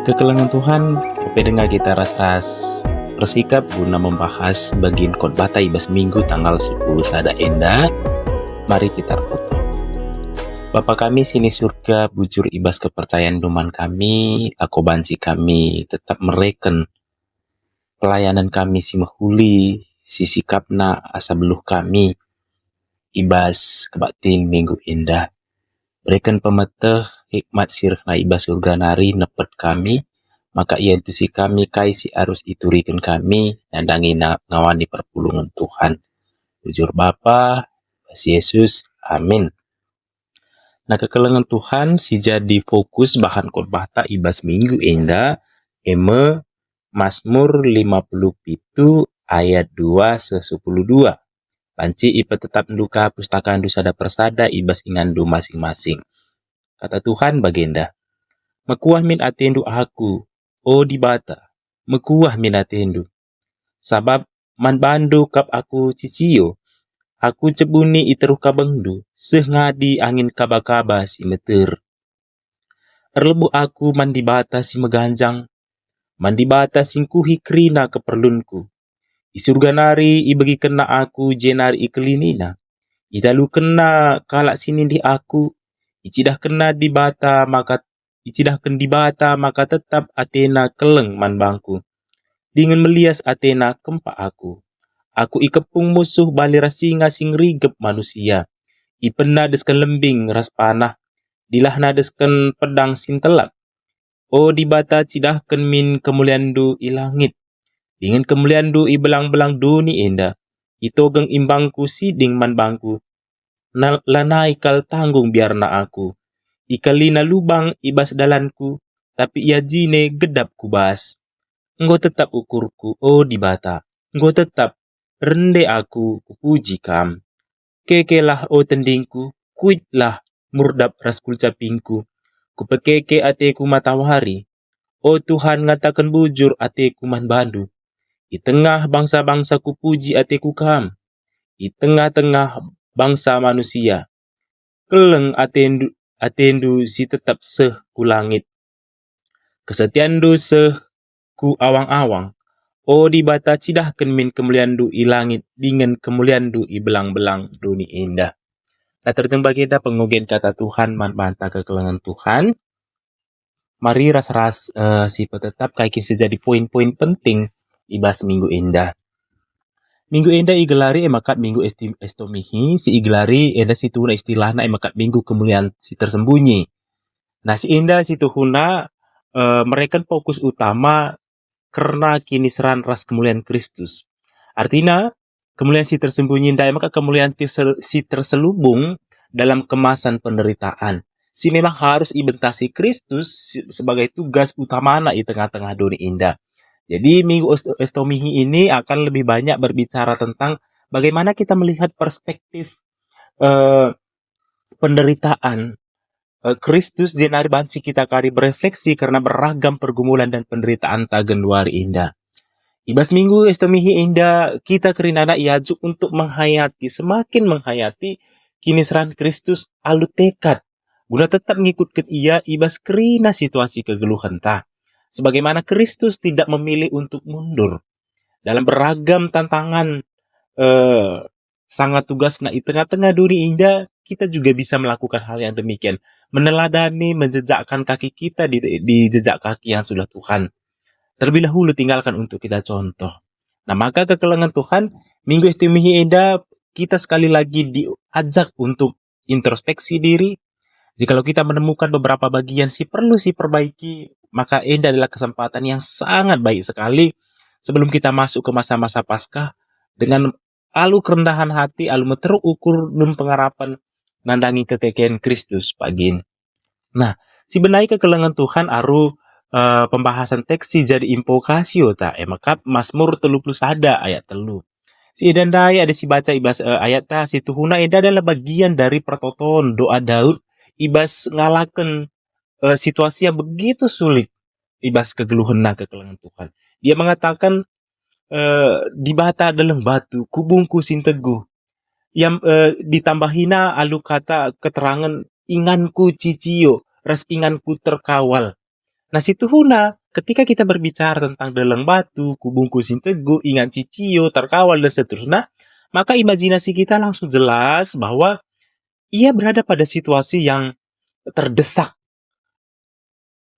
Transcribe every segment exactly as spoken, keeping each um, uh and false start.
Kekelengen Tuhan, ope denga kita ras-ras ersikap guna membahas bagian khotbahta i bas minggu tanggal sepuluh sada enda. Mari kita ertoto. Bapa kami sini surga, bujur i bas kepercayaenndu man kami, lako banci kami tetap mereken pelayanan kami si mehuli, si sikapna asa beluh kami i bas kebaktin minggu enda. Bereken pemeteh hikmat si rehna i bas surga nari nepet kami, maka iantusi kami kai si arus ituriken kami nandangi na-, ngawani perpulungen Tuhan. Bujur Bapa, bas Yesus. Amin. Nah, kekelengen Tuhan si jadi fokus bahan khotbahta i bas minggu enda, e me Masmur lima puluh pitu ayat dua seh sepuluh dua. Banci ipetetapndu ka pustakandu sada persada i bas inganndu masing-masing. Kata Tuhan bagenda, "Mekuah min atendu aku, o Dibata, mekuah min atendu. Sabap man bandu kap aku cicio. Aku cebuni i teruh kabengndu, seh ngadi angin kaba-kaba si meter. Erlebuh aku man Dibata si meganjang, man Dibata si ngkuhi kerina keperlunku. I surga nari ibegikenna aku jenari ikelinina. Italukenna kalak si nindih aku, icidahkenna Dibata maka, icidahken Dibata maka tetap atena keleng man bangku. Dingen melias atena kempak aku. Aku ikepung musuh bali ras singa si ngerigep manusia. Ipenna desken lembing ras panah, dilahna desken pedang si ntelap. O Dibata, cidahken min kemulianndu i langit, dingen kemulianndu i belang-belang doni enda. Itogeng imbangku siding man bangku. Na-, lanai kal tanggung biarna aku. Ikalina lubang i bas dalanku, tapi iajine gedap ku bas. Enggo tetap ukurku, o Dibata, enggo tetap, rende aku kupuji Kam. Kekelah, o tendingku, kuitlah murdap ras kulcapingku. Kupekeke ateku matawari. O Tuhan, ngataken bujur ateku man bandu. I tengah bangsa-bangsa kupuji ateku Kam, i tengah-tengah bangsa manusia. Keleng atendu, atendu si tetap seh ku langit. Kesetianndu seh ku awang-awang. O Dibata, cidahken min kemulianndu i langit dingen kemulianndu i belang-belang doni enda." Nah, terjeng bagenda pengogen kata Tuhan man banta kekelengen Tuhan. Mari ras-ras, eh, sipetetap kai kin si jadi poin-poin penting i bas minggu enda. Minggu enda igelari e maka Minggu Esti-, Estomihi, si igelari enda situhuna istilahna e maka Minggu Kemulian si Tersembunyi. Nah, si enda situhuna, eh, mereken fokus utama kerna kiniseran ras kemulian Kristus. Artina, kemulian si tersembunyi ndai maka kemulian ti-, si terselubung dalam kemasan penderitaan, si memang harus ibentasi Kristus si-, sebagai tugas utamana i tengah-tengah doni enda. Jadi, Minggu Est-, Estomihi ini akan lebih banyak berbicara tentang bagaimana kita melihat perspektif, eh, penderitaan, eh, Kristus, jenari banci kita kari berefleksi kerna beragam pergumulan dan penderitaan ta genduari enda. I bas Minggu Estomihi enda, kita kerinana iajuk untuk menghayati, semakin menghayati kiniseran Kristus alu tekad, guna tetap ngikutken Ia i bas kerina situasi kegeluhenta. Sebagaimana Kristus tidak memilih untuk mundur dalam beragam tantangan, eh, sanga tugasna i tengah-tengah doni enda, kita juga bisa melakukan hal yang demikian, meneladani, menjejakkan kaki kita di, di jejak kaki yang sudah Tuhan terlebih dahulu tinggalkan untuk kita contoh. Nah, maka kekelengen Tuhan, Minggu Estomihi enda kita sekali lagi diajak untuk introspeksi diri. Jikalau kita menemukan beberapa bagian si perlu si perbaiki, maka enda adalah kesempatan yang sangat baik sekali sebelum kita masuk ke masa-masa Paskah dengan alu kerendahan hati, alu meteruk ukur dun pengarapen nandangi kekeken Kristus pagin. Nah, si benai kekelengen Tuhan aru, eh, pembahasan teks si jadi invokasio ta, e mekap Masmur telu puluh sada ayat telu. Si enda ndai ada si baca i bas, eh, ayat ta, si tuhuna enda adalah bagian dari pertoton doa Daud i bas ngalaken, eh, situasi yang begitu sulit i bas kegeluhenna kekelengen Tuhan. Dia mengatakan, eh, "Dibata deleng batu, kubungku si nteguh." Yang, eh, ditambahina alu kata keterangen, "Inganku cicio, ras inganku terkawal." Nah, si tuhuna ketika kita berbicara tentang deleng batu, kubungku si nteguk, ingan si cio, terkawal, dan seterusnya, maka imajinasi kita langsung jelas bahwa ia berada pada situasi yang terdesak.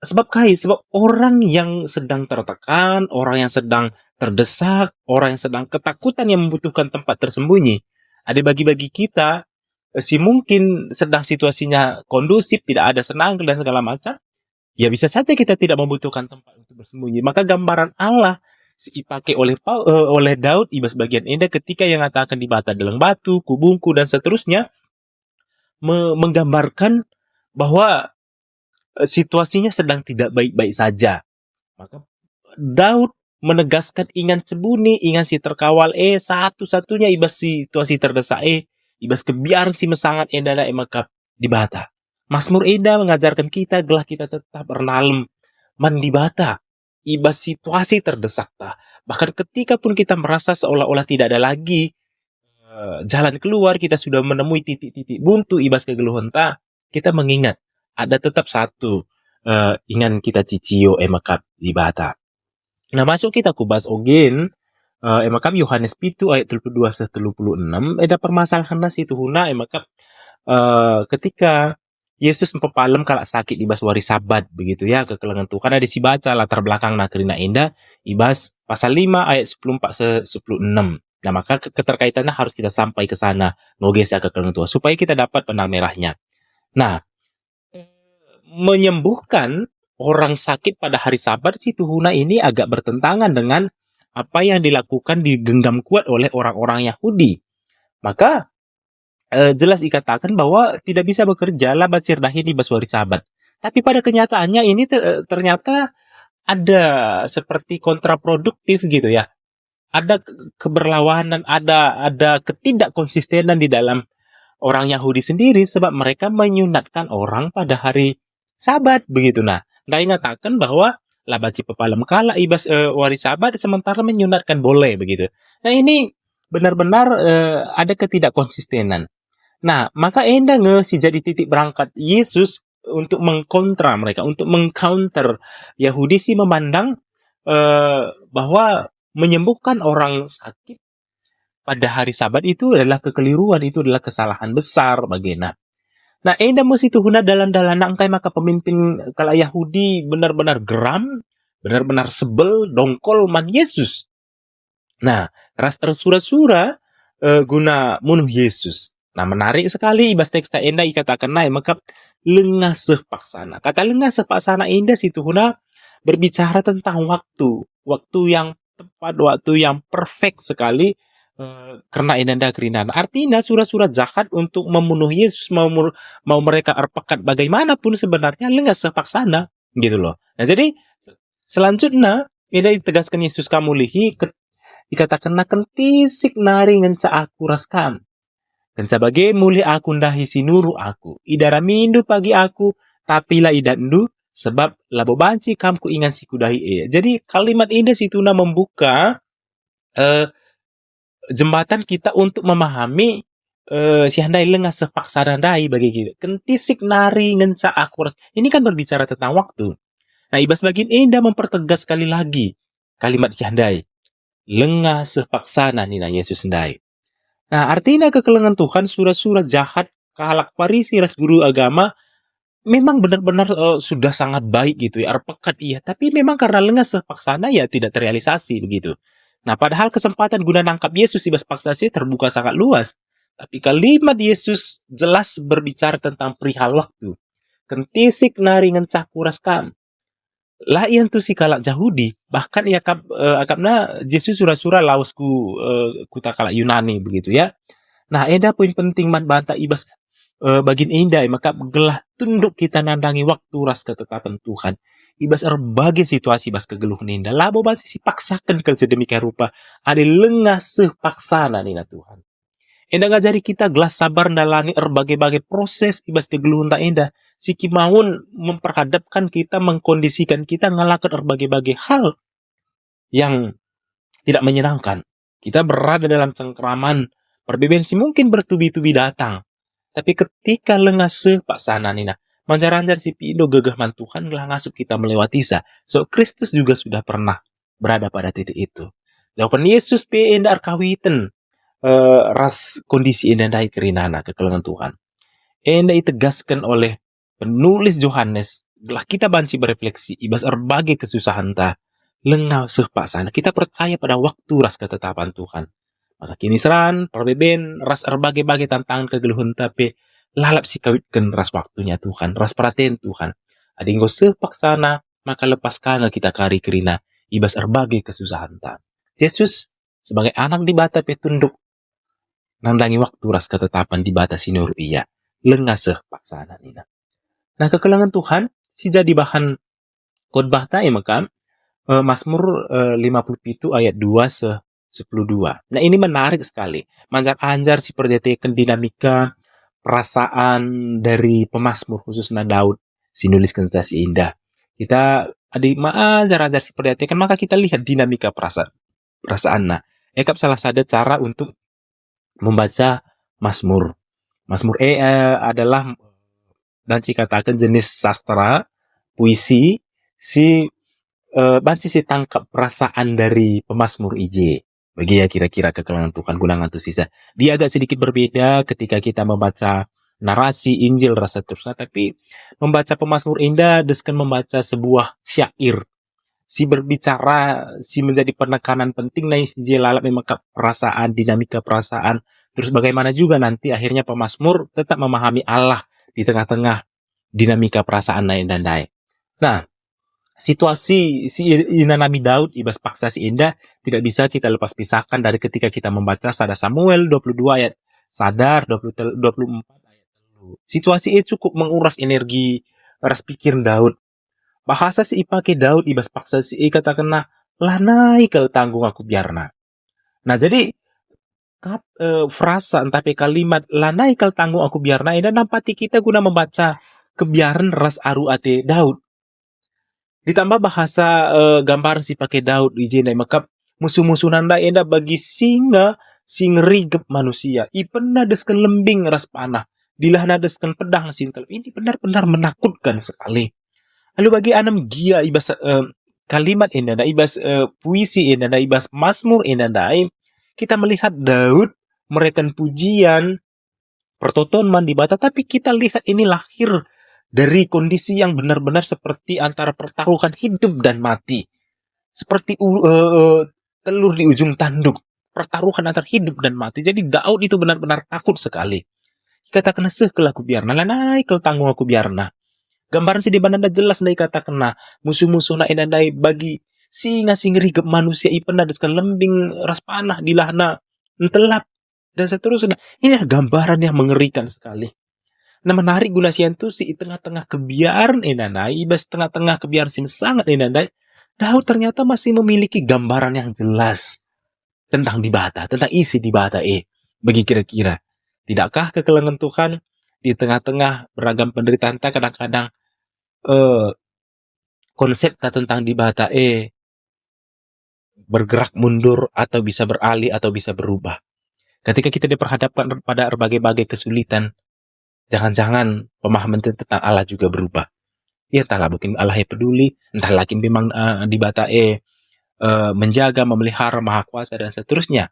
Sebab kai? Sebab orang yang sedang tertekan, orang yang sedang terdesak, orang yang sedang ketakutan yang membutuhkan tempat tersembunyi. Ada bagi-bagi kita, eh, si mungkin sedang situasinya kondusif, tidak ada senang dan segala macam, ya bisa saja kita tidak membutuhkan tempat untuk bersembunyi. Maka gambaran Allah si ipakai oleh Pau-, eh, oleh Daud i bas bagian enda ketika ia ngataken Dibata deleng batu, kubungku, dan seterusnya, me-, menggambarkan bahwa, eh, situasinya sedang tidak baik-baik saja. Maka Daud menegaskan ingan cebuni, ingan si terkawal e, satu-satunya i bas situasi terdesak e, i bas kebiaren si mesangat enda e maka Dibata. Masmur enda mengajarken kita gelah kita tetap ernalem man Dibata i bas situasi terdesakta. Bahkan ketika pun kita merasa seolah-olah tidak ada lagi, eh, jalan keluar, kita sudah menemui titik-titik buntu i bas kegeluhenta, kita mengingat ada tetap satu, eh, ingan kita si cio, e maka Dibata. Nah, masuk kita ku bas ogin, eh, e maka Yohanes pitu ayat telu puluh dua seh telu puluh enem, eda permasalahenna situhuna, e maka, eh, ketika Yesus mpepalem kalak sakit i bas wari Sabat, begitu ya, kekelengen Tuhan. Adi sibaca latar belakangna kerina enda i bas pasal lima ayat sepuluh empat se-, sepuluh enam. Nah, maka ke-, keterkaitannya harus kita sampai ke sana, ngoge sa kekelengen Tuhan, supaya kita dapat benang merahnya. Nah, menyembuhkan orang sakit pada hari Sabat situhuna ini agak bertentangan dengan apa yang dilakukan, digenggam kuat oleh orang-orang Yahudi. Maka, eh, jelas ikataken bahwa tidak bisa bekerja la banci erdahin i bas wari Sabat. Tapi pada kenyataannya ini te-, eh, ternyata ada seperti kontraproduktif gitu ya. Ada ke-, keberlawanan, ada, ada ketidakkonsistenan di dalam orang Yahudi sendiri sebab mereka menyunatkan orang pada hari Sabat begitu. Nah, ndai ngataken bahwa la banci pepalem kalak i bas, eh, wari Sabat sementara menyunatkan boleh begitu. Nah, ini benar-benar, eh, ada ketidakkonsistenan. Nah, maka enda nge si jadi titik berangkat Yesus untuk mengkontra mereka, untuk mengcounter Yahudi si memandang, eh, bahwa menyembuhkan orang sakit pada hari Sabat itu adalah kekeliruan, itu adalah kesalahan besar bagena. Nah, enda me situhuna dalan-dalanna engkai maka pemimpin kalak Yahudi benar-benar geram, benar-benar sebel, dongkol man Yesus. Nah, ras ersura-sura, eh, guna munuh Yesus. Nah, menarik sekali i bas teks enda ikatakenna e maka lengah seh paksana. Kata lengah seh paksana enda situhuna berbicara tentang waktu. Waktu yang tepat, waktu yang perfect sekali, eh, kerna enda kerina. Artina sura-sura jahat untuk membunuh Yesus mau mer-, mau mereka erpekat bagaimanapun sebenarnya lengah seh paksana, gitu loh. Nah, jadi selanjutnya, enda itegasken Yesus ka mulihi, ke-, ikatakenna, "Kentisik nari ngenca aku ras kam. Kenca bage mulih aku ndahi si nuruh aku. Idaramindu pagi aku, tapi la idatndu, sebab labo banci kam kuingan si kudahi e." Jadi, kalimat enda situhuna membuka, eh, jembatan kita untuk memahami, eh, si ndai lengah seh paksana ndai bagi kita. "Kentisik nari ngenca aku ras." Ini kan berbicara tentang waktu. Nah, i bas bagin enda mempertegas sekali lagi kalimat si ndai. "Lengah seh paksana," nina Yesus ndai. Nah, artina kekelengen Tuhan, sura-sura jahat, kalak Parisi ras guru agama memang benar-benar, eh, sudah sangat baik gitu ya, erpekat ia. Tapi memang karena lengah seh paksana, ya tidak terrealisasi begitu. Nah, padahal kesempatan guna nangkap Yesus i bas paksa si terbuka sangat luas. Tapi kalimat Yesus jelas berbicara tentang perihal waktu. "Kentisik nari ngenca aku ras kam." La iantusi kalak Jahudi, bahkan iakap, eh, akapna Jesus sura-sura lawes ku, eh, kuta kalak Yunani begitu ya. Nah, enda poin penting man banta i bas, eh, bagin enda, e maka gelah tunduk kita nandangi waktu ras ketetapen Tuhan. I bas erbage situasi bas kegeluhen enda, labo banci sipaksaken kal sedemikian rupa, adi lengah seh paksana nina Tuhan. Enda ngajari kita gelah sabar ndalani erbage-bage proses i bas kegeluhenta enda, si kimaun memperhadapkan kita, mengkondisikan kita ngalaken erbage-bage hal yang tidak menyenangkan. Kita berada dalam cengkeraman perbeben si mungkin bertubi-tubi datang. Tapi ketika lengah seh paksana nina, Manjar-anjar si pindo gegeh man Tuhan gelah ngasup kita melewatisa. So, Kristus juga sudah pernah berada pada titik itu. Jawaban Yesus pe enda erkawiten, eh, ras kondisi enda ndai kerinana kekelengen Tuhan. Enda itegasken oleh penulis Johanes, gelah kita banci berefleksi i bas erbage kesusahenta, langa seh paksana. Kita percaya pada waktu ras ketetapan Tuhan. Maka kiniseran, perbeben, ras erbage-bage tantangan kegeluhenta pe lalap sikawitken ras waktunya Tuhan, ras peraten Tuhan. Adi enggo seh paksana, maka lepas ka nge kita kari kerina i bas erbage kesusahenta. Jesus sebagai Anak Dibata pe tunduk nandangi waktu ras ketetapan Dibata si nuru Ia. Langa seh paksana nina. Nah, kekelengen Tuhan si jadi bahan khotbahta e maka, eh, Mazmur, eh, lima puluh pitu ayat dua seh sepuluh dua. Nah, ini menarik sekali. Manjar-anjar si perdiateken dinamika perasaan dari pemasmur, khususna Daud si nuliskenca si enda. Kita adi manjar-anjar si perdiateken, maka kita lihat dinamika perasa-, perasaanna. E kap salah sada cara untuk membaca Mazmur. Mazmur e, eh, adalah banci kataken jenis sastra, puisi, si, eh, banci sitangkap perasaan dari pemasmur i je. Bagi ya kira-kira kekelengen Tuhan guna ngantusisa. Dia agak sedikit berbeda ketika kita membaca narasi Injil ras seterusna, tapi membaca pemasmur enda desken membaca sebuah syair si berbicara, si menjadi penekanan penting nai si je lalap memang perasaan, dinamika perasaan. Terus bagaimana juga nanti akhirnya pemasmur tetap memahami Allah di tengah-tengah dinamika perasaan nai enda ndai. Nah, situasi si i-, inanami Daud i bas paksa si enda tidak bisa kita lepas pisahkan dari ketika kita membaca sada Samuel dua puluh dua ayat sada, dua puluh tel-, dua puluh empat ayat telu. Situasi e cukup menguras energi ras pikiran Daud. Bahasa si ipake Daud i bas paksa si e ikatakenna, "Lanai kal tanggung aku biarna." Nah, jadi kat-, eh, frasa ntah pe kalimat "lanai kal tanggung aku biarna" enda nampati kita guna membaca kebiaren ras aru ate Daud. Ditambah bahasa, eh, gambar si pake Daud i jenda mekap musuh-musuhna ndai enda bagi singa si ngerigep manusia. Ipena desken lembing ras panah. Dilahna desken pedang si ntelep. Ini benar-benar menakutkan sekali. Lalu bagi anem gia i bas, eh, kalimat enda ndai, i bas, eh, puisi enda ndai, i bas Mazmur enda ndai, kita melihat Daud mereken pujian, pertoton man Dibata, tapi kita lihat ini lahir dari kondisi yang benar-benar seperti antara pertaruhan hidup dan mati. Seperti u-, eh, eh, telur di ujung tanduk. Pertaruhan antara hidup dan mati. Jadi Daud itu benar-benar takut sekali. Ikatakenna, "Seh kal aku biarna, lanai kal tanggung aku biarna." Gambaran si deban enda jelas ndai ikatakenna, musuh-musuhna enda ndai bagi singa si ngerigep manusia ipena desken lembing ras panah dilahna ntelap dan seterusnya. Ini adalah gambaran yang mengerikan sekali. Nah, menarik guna siantusi i tengah-tengah kebiaren enda ndai, i bas tengah-tengah kebiaren si mesangat enda ndai, Daud ternyata masih memiliki gambaran yang jelas tentang Dibata, tentang isi Dibata e. Bagi kira-kira, tidakkah kekelengen Tuhan di tengah-tengah beragam penderitanta kadang-kadang, eh, konsepta tentang Dibata e bergerak mundur atau bisa beralih atau bisa berubah? Ketika kita diperhadapkan pada berbagai-bagai kesulitan, jangan-jangan pemahaman tentang Allah juga berubah. Ya, entahlah, mungkin Allah e peduli, entahlah kin memang, eh, Dibata e, eh, menjaga, memelihara, Maha Kuasa, dan seterusnya.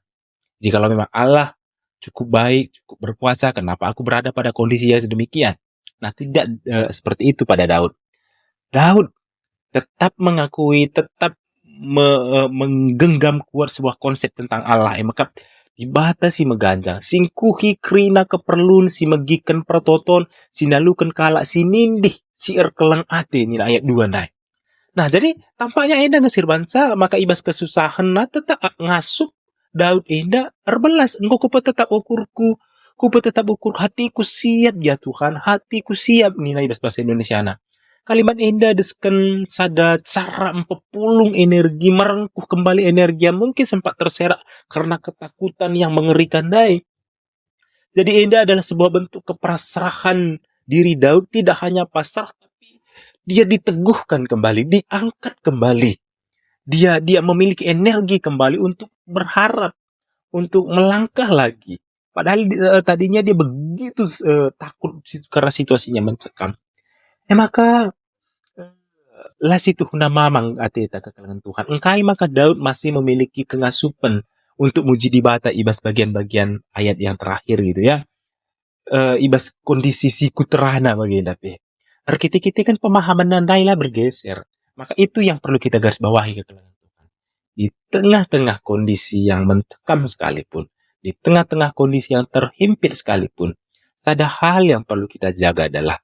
Jikalau memang Allah cukup baik, cukup berkuasa, kenapa aku berada pada kondisi yang sedemikian? Nah, tidak, eh, seperti itu pada Daud. Daud tetap mengakui, tetap me-, eh, menggenggam kuat sebuah konsep tentang Allah. E mekap, Dibata si meganjang, si ngkuhi kerina keperlun, si megiken pertoton, si naluken kalak si nindih, si erkeleng ate, nina ayat dua ndai. Nah, jadi tampaknya enda nge si erbanca, maka i bas kesusahenna tetap ngasup Daud enda erbelas, "Enggo kupetetap ukurku, kupetetap ukur hatiku siap, ya Tuhan, hatiku siap," nina i bas bahasa Indonesiana. Kalimat enda desken sada cara mpepulung energi, merengkuh kembali energi yang mungkin sempat terserak karena ketakutan yang mengerikan ndai. Jadi enda adalah sebuah bentuk kepasrahan diri Daud, tidak hanya pasrah, tapi dia diteguhkan kembali, diangkat kembali. Dia, dia memiliki energi kembali untuk berharap, untuk melangkah lagi. Padahal di, eh, tadinya dia begitu, eh, takut si-, karena situasinya mencekam. E maka, eh, la situhuna mamang ateta kekelengen Tuhan. Engkai maka Daud masih memiliki kengasupen untuk muji Dibata i bas bagian-bagian ayat yang terakhir gitu ya. Eh, i bas kondisi si kuterana bagenda pe. Erkite-kite kan pemahamanna ndai la bergeser. Maka itu yang perlu kita garis bawahi kekelengen Tuhan. Di tengah-tengah kondisi yang mencekam sekalipun, di tengah-tengah kondisi yang terhimpit sekalipun, sada hal yang perlu kita jaga adalah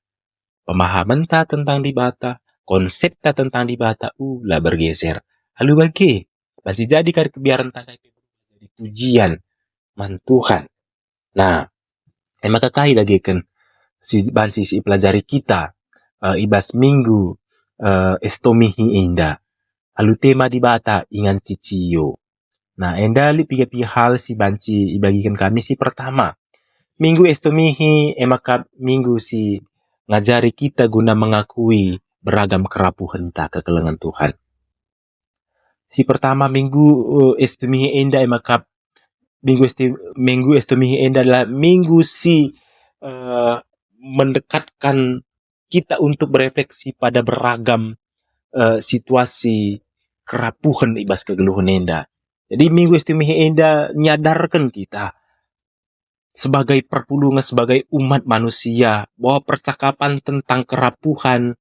pemahamenta tentang Dibata, konsepta tentang Dibata, uh, la bergeser. Alu bage, banci jadi kari kebiarenta ndai pe jadi pujian man Tuhan. Nah, e maka kai dageken si banci si ipelajari kita, eh, i bas minggu, eh, Estomihi enda? Alu tema Dibata ingan cicio. Nah, enda lit piga-piga hal si banci ibagiken kami. Si pertama, minggu Estomihi e maka minggu si ngajari kita guna mengakui beragam kerapuhenta kekelengen Tuhan. Si pertama minggu, eh, Estomihi enda e maka minggu Esti-, minggu Estomihi enda adalah minggu si, eh, mendekatkan kita untuk berefleksi pada beragam, eh, situasi kerapuhen i bas kegeluhen enda. Jadi minggu Estomihi enda nyadarken kita sebagai perpulungen, sebagai umat manusia, bahwa percakapan tentang kerapuhan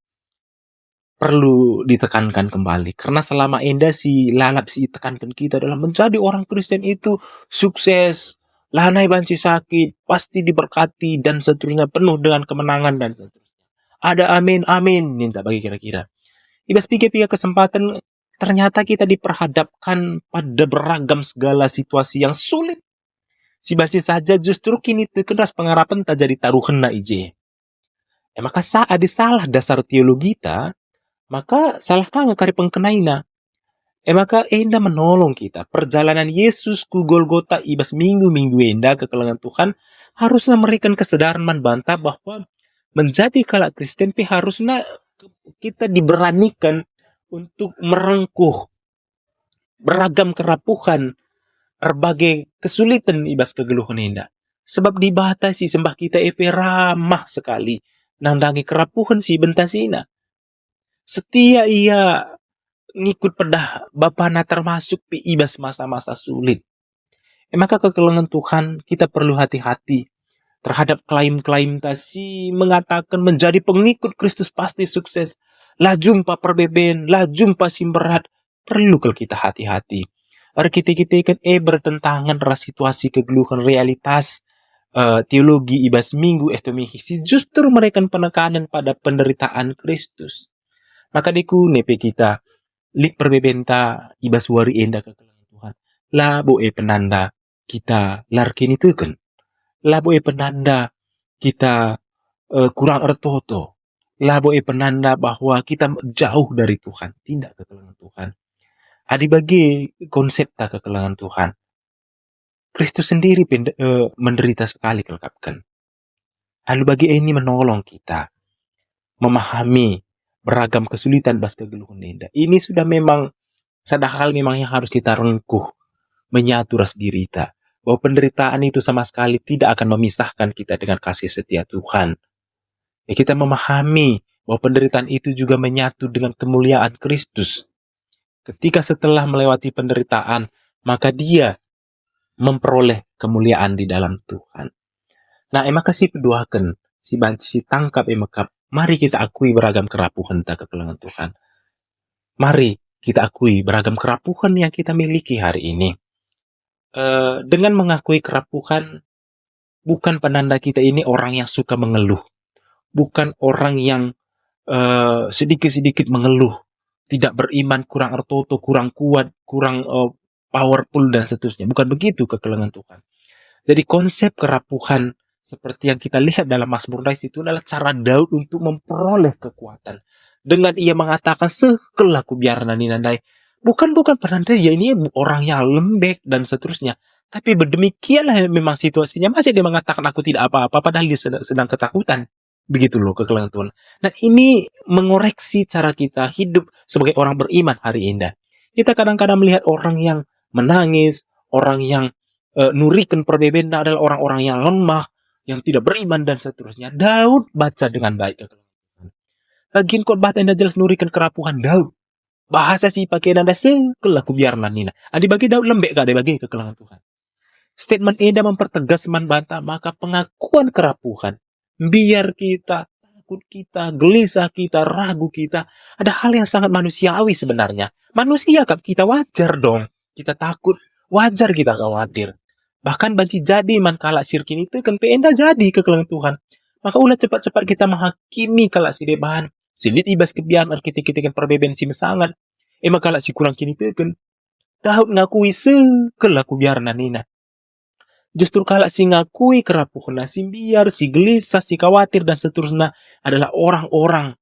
perlu ditekankan kembali. Karena selama enda si lalap si itekankan kita adalah menjadi orang Kristen itu sukses, lanai banci sakit, pasti diberkati, dan seterusnya, penuh dengan kemenangan, dan seterusnya. Ada amin, amin, ninta bagi kira-kira. I bas piga-piga kesempatan, ternyata kita diperhadapkan pada beragam segala situasi yang sulit. Si banci saja justru kiniteken ras pengarapenta jadi taruhenna i je. E maka sa-, adi salah dasar teologita, maka salah ka nge kari pengkenaina. E maka enda menolong kita. Perjalanan Yesus ku Golgota i bas minggu-minggu enda kekelengen Tuhan haruslah mereken kesedaran man banta bahwa menjadi kalak Kristen pe harusna kita diberanikan untuk merengkuh beragam kerapuhan, erbage kesuliten i bas kegeluhen enda. Sebab Dibata si sembah kita e pe ramah sekali nandangi kerapuhen si ibentasina. Setia Ia ngikut pedah Bapana termasuk pe i bas masa-masa sulit. E maka kekelengen Tuhan, kita perlu hati-hati terhadap klaim-klaimta si mengataken menjadi pengikut Kristus pasti sukses. La jumpa perbeben, la jumpa si mberat, perlu kal kita hati-hati. Erkite-kiteken e bertentangan ras situasi kegeluhen realitas, eh, teologi i bas minggu Estomihi si justru mereken penekanen pada penderitaan Kristus. Maka dikune pe kita lit perbebenta i bas wari enda kekelengen Tuhan. Labo e penanda kita la erkiniteken. Labo e penanda kita, eh, kurang ertoto. Labo e penanda bahwa kita jauh dari Tuhan. Tidak, kekelengen Tuhan. Adi bage konsepta kekelengen Tuhan, Kristus sendiri pe, eh, menderita sekali kal akapken. Alu bage ini menolong kita memahami beragam kesulitan bas kegeluhen enda. Ini sudah memang sada hal memang yang harus kita rengkuh, menyatu ras dirita, bahwa penderitaan itu sama sekali tidak akan memisahkan kita dengan kasih setia Tuhan. Ya, kita memahami bahwa penderitaan itu juga menyatu dengan kemuliaan Kristus. Ketika setelah melewati penderitaan, maka dia memperoleh kemuliaan di dalam Tuhan. Nah, e maka si peduaken, si banci si tangkap e maka, mari kita akui beragam kerapuhenta kekelengen Tuhan. Mari kita akui beragam kerapuhan yang kita miliki hari ini. Eh, dengan mengakui kerapuhan, bukan penanda kita ini orang yang suka mengeluh. Bukan orang yang, eh, sedikit-sedikit mengeluh, tidak beriman, kurang ertoto, kurang kuat, kurang, eh, powerful, dan seterusnya. Bukan begitu kekelengen Tuhan. Jadi konsep kerapuhan seperti yang kita lihat dalam Mazmur Daud itu adalah cara Daud untuk memperoleh kekuatan. Dengan ia mengatakan, "Seh kal aku biarna," nina ndai. Bukan, bukan penanda ia ini orang yang lembek dan seterusnya. Tapi bedemikianlah memang situasinya. Masa dia mengatakan, "Aku tidak apa-apa," padahal dia sedang, sedang ketakutan. Begitu loh kekelengen Tuhan. Nah, ini mengoreksi cara kita hidup sebagai orang beriman hari enda. Kita kadang-kadang melihat orang yang menangis, orang yang, eh, nuriken perbebenna adalah orang-orang yang lemah, yang tidak beriman, dan seterusnya. Daud baca dengan baik kekelengen Tuhan. Bagin khotbahta enda jelas nuriken kerapuhen Daud. Bahasa si ipakena enda sekel aku biarna nina. Adi bage Daud lembek kade bage kekelengen Tuhan. Statement enda mempertegas man banta maka pengakuan kerapuhen, mbiar kita, takut kita, gelisah kita, ragu kita, ada hal yang sangat manusiawi sebenarnya. Manusia kap kita, wajar dong kita takut, wajar kita khawatir. Bahkan banci jadi man kalak si erkiniteken pe enda jadi kekelengen Tuhan. Maka ula cepat-cepat kita menghakimi kalak si deban, si lit i bas kebiaren erkite-kiteken perbeben si mesangat. E maka kalak si kurang kiniteken. Daud ngakui sekel aku biarna nina. Justru kalak si ngakui kerapuhna, si mbiar, si gelisah, si khawatir, dan seterusnya adalah orang-orang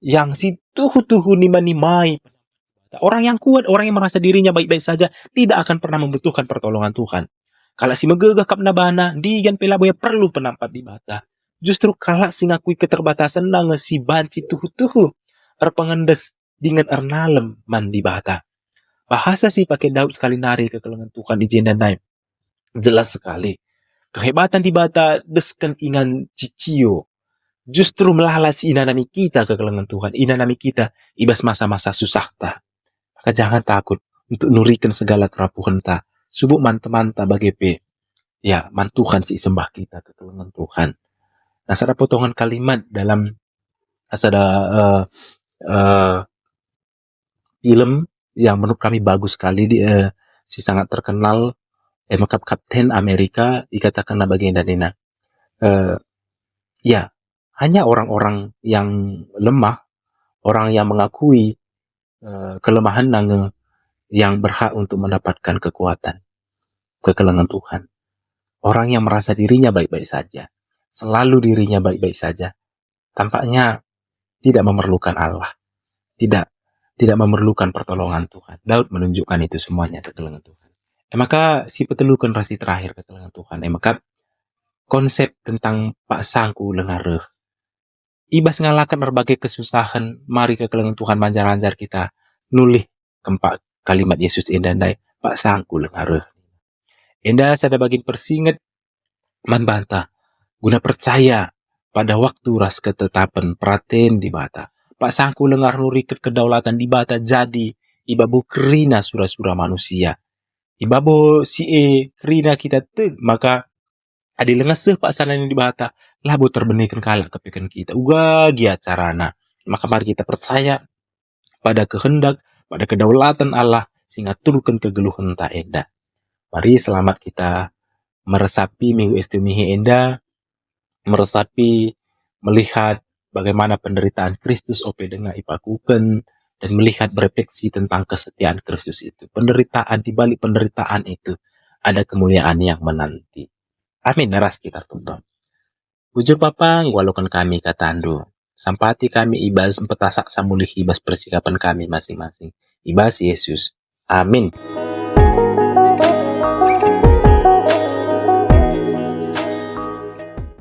yang si tuhu-tuhu nima-nimai. Orang yang kuat, orang yang merasa dirinya baik-baik saja, tidak akan pernah membutuhkan pertolongan Tuhan. Kalak si megegeh kap na bana, ndigan pe labo ia perlu penampat Dibata. Justru kalak si ngakui keterbatasenna nge si banci tuhu-tuhu erpengendes dingen ernalem man Dibata. Bahasa si pake Daud sekali nari kekelengen Tuhan i jenda ndai jelas sekali. Kehebatan Dibata desken ingan cicio. Justru melala si inanami kita kekelengen Tuhan, inanami kita i bas masa-masa susahta. Maka jangan takut untuk nuriken segala kerapuhenta, subuk man temanta bage pe, ya, man Tuhan si isembah kita kekelengen Tuhan. Nah, sada potongan kalimat dalam sada, eh, eh, film yang menurut kami bagus sekali di, eh, si sangat terkenal, eh, mekap Kapten Amerika, ikatakenna bagenda nina, eh, ya, hanya orang-orang yang lemah, orang yang mengakui, eh, kelemahanna nge yang berhak untuk mendapatkan kekuatan, kekelengen Tuhan. Orang yang merasa dirinya baik-baik saja, selalu dirinya baik-baik saja, tampaknya tidak memerlukan Allah, tidak tidak memerlukan pertolongan Tuhan. Daud menunjukkan itu semuanya kekelengen Tuhan. E maka si peteluken ras si terakhir kekelengen Tuhan. E maka konsep tentang paksangku langa reh. I bas ngalaken erbage kesusahen, mari kekelengen Tuhan manjar-anjar kita nulih kempak kalimat Yesus enda ndai, paksangku langa reh. Enda sada bagin persinget man banta, guna percaya pada waktu ras ketetapen peraten Dibata. Paksangku langa reh nuriken kedaulatan Dibata jadi i babo kerina sura-sura manusia. I babo si e kerina kita tek maka adi langa seh paksana nina Dibata, labo terbeniken kalak kepeken kita. Uga gia carana. Maka mari kita percaya pada kehendak, pada kedaulatan Allah si ngaturken kegeluhenta enda. Mari selamat kita meresapi Minggu Estu Mihi enda, meresapi, melihat bagaimana penderitaan Kristus ope denga ipakuken, dan melihat berefleksi tentang kesetiaan Kristus itu. Penderitaan, di balik penderitaan itu ada kemuliaan yang menanti. Amin. Ras kita ertoto. Bujur Bapa, nggo aloken kami katandu. Sampati kami i bas mpetasaksa mulih i bas persikapen kami masing-masing. I bas Yesus. Amin.